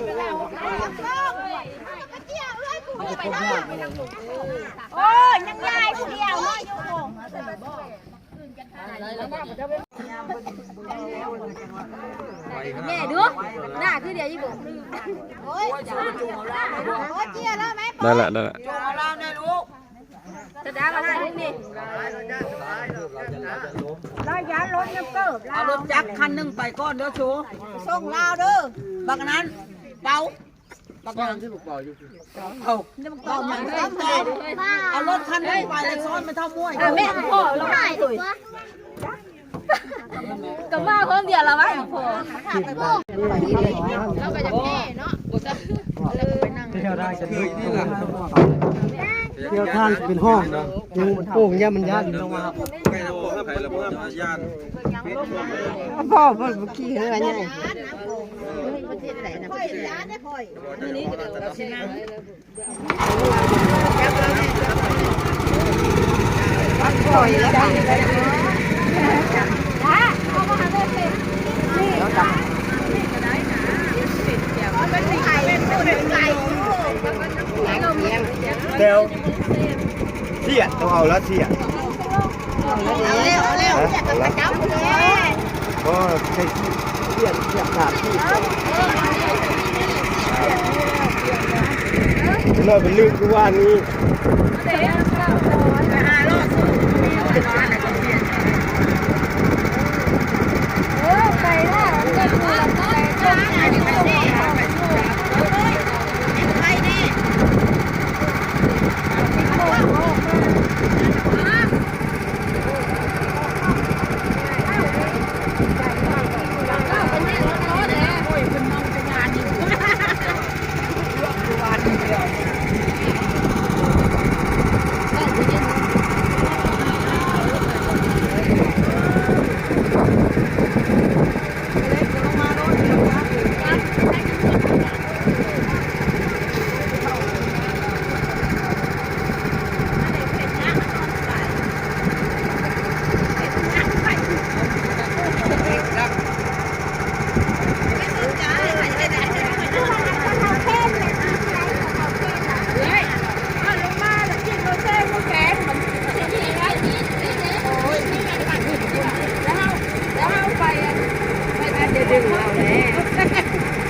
ໂອ້ຍ ຍັງຍາຍຜູ້ດຽວເນາະຢູ່. ແມ່ດູ ໜ້າຄືດຽວອີ່ບໍ່. ໄດ້ລະ ໄດ້ລະ. ຕາດາມາຖ່າຍຮູບນີ້ ລາວຢ້ານລົດນຳເກີບລາວ. ເອົາລົດຈັກຄັນໜຶ່ງໄປກ່ອນເດີສູ ສົ່ງລາວເດີ. ບັກນັ້ນເປົາ ບັກນັ້ນ ເອົາ ເອົາລົດຄັນໜຶ່ງໄປແລ້ວຊ້ອນໄປເທົ່າມ້ວຍ. ເອີ ແມ່ນພໍ່ລາວຖ່າຍ ກໍມາຄົນດຽວລະວ່າ ພໍ່ ລາວກໍຢາກແກ້ເນາະ. ທ່ຽວທາງຊິເປັນຫ້ອງ ໂປ່ງຢ້ານມັນຢ້ານ. ພໍ່ບໍ່ຂີ່ເຮືອໃຫຍ່. ແຕ່ວ ສຽດ ຕ້ອງເອົາລະ ສຽດ. ເອົາແລ້ວ ເອົາແລ້ວ ສຽດກັບຂະເຈົ້າພຸ້ນແຫຼະ. ບໍ່ໃຊ່ ສຽດ ສຽດສາມ ສຽດ. ເນາະ ເປັນລື່ນຄືວ່ານີ້.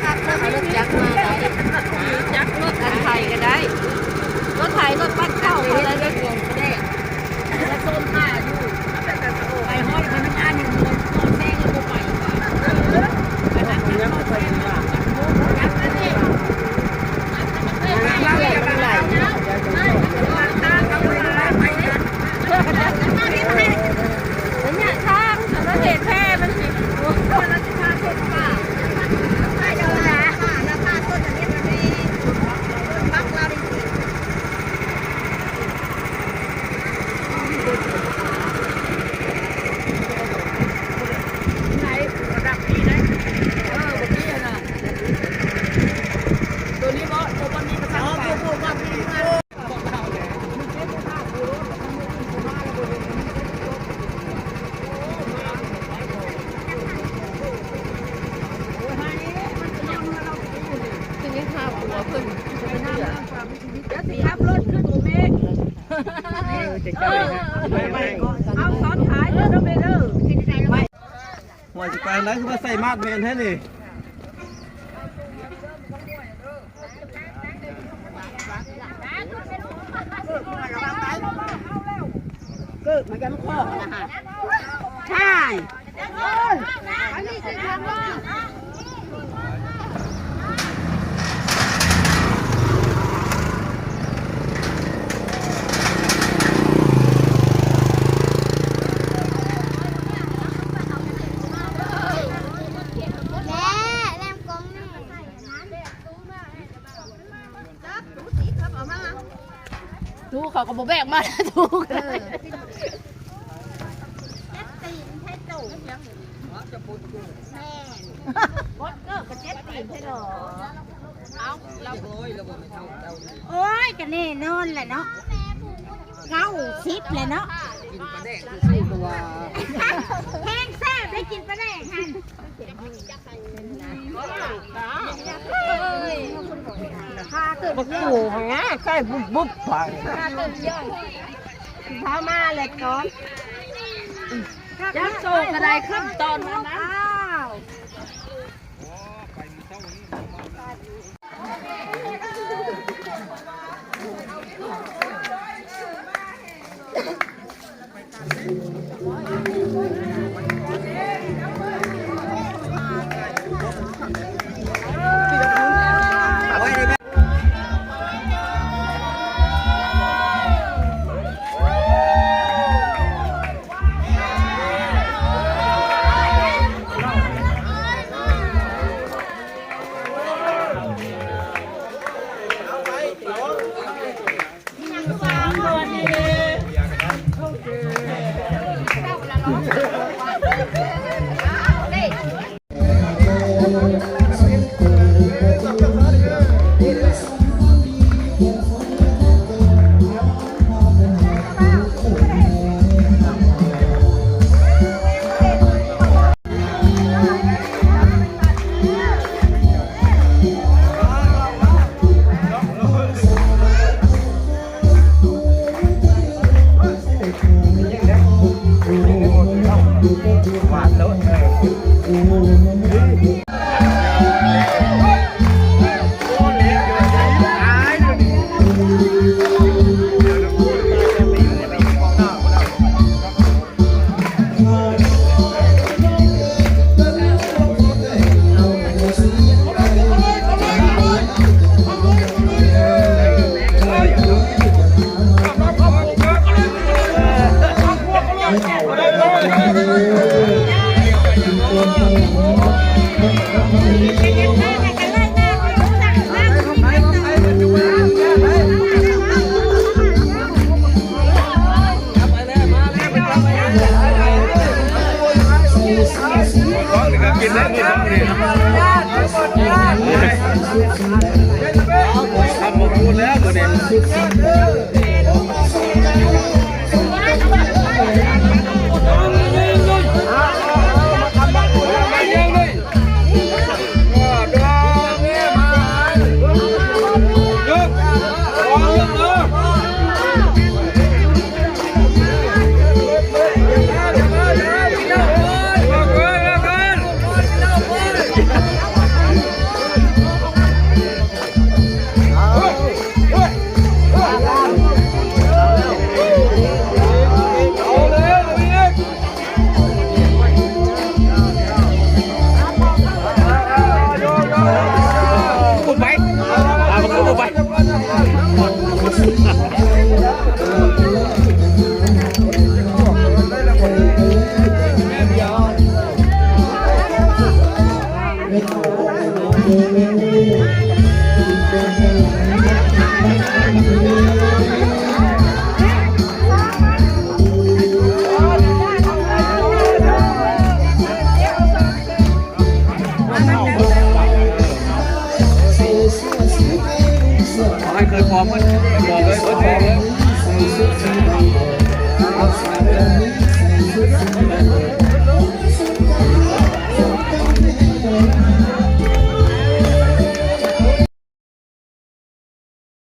ເອົາລົດຈັກມາໄດ້ ຈັກລົດອັນໄຖກໍໄດ້ ລົດໄຖ ລົດປັດເຂົ້າກໍໄດ້. ໄປຮອດພະນັກງານ ເຫັນບໍ່ ແຊງແລ້ວບໍ່ໄປ. ໄລຍະທາງສາລະເຫດແທ້ມັນຊິ ຄືຍັງຫາຜົວເພິ່ນ ຈະຊິຂັບລົດຂຶ້ນບໍ່ແມ່ນ ເອີ ເອົາສອນຂາຍເດີແມ່ເດີ. ຫົວຊິໄປທາງໃດ ຄືວ່າໃສ່ມາດແມ່ນແທ້ນີ້. ເກີດມາຈຳຂອງນະຮະ ໃຊ່. ຕູ້ເຂົາກໍບໍ່ແບກມາ ຕູ້ ເອີ ເຈັບຕີນໃສ່ໂຕ ແມ່ນ ບົດເກີບກໍເຈັບຕີນໃສ່ດອກ. ເອົ້າ ລາວ ໂອ້ຍ ກໍແນ່ນອນແຫຼະເນາະ ເກົ້າສິບແຫຼະເນາະ ກິນປາແດກຊື່ໆ ກໍວ່າ ແຮງແຊບໄດ້ກິນປາແດກຫັ້ນ. ປະຕູຫັ້ນນະ ໃສ່ບຸບໆ ໄປ ພາມາແລ້ວກ່ອນ ຈັກໂຕກະໄດ້ຂຶ້ນຕອນນັ້ນນະ.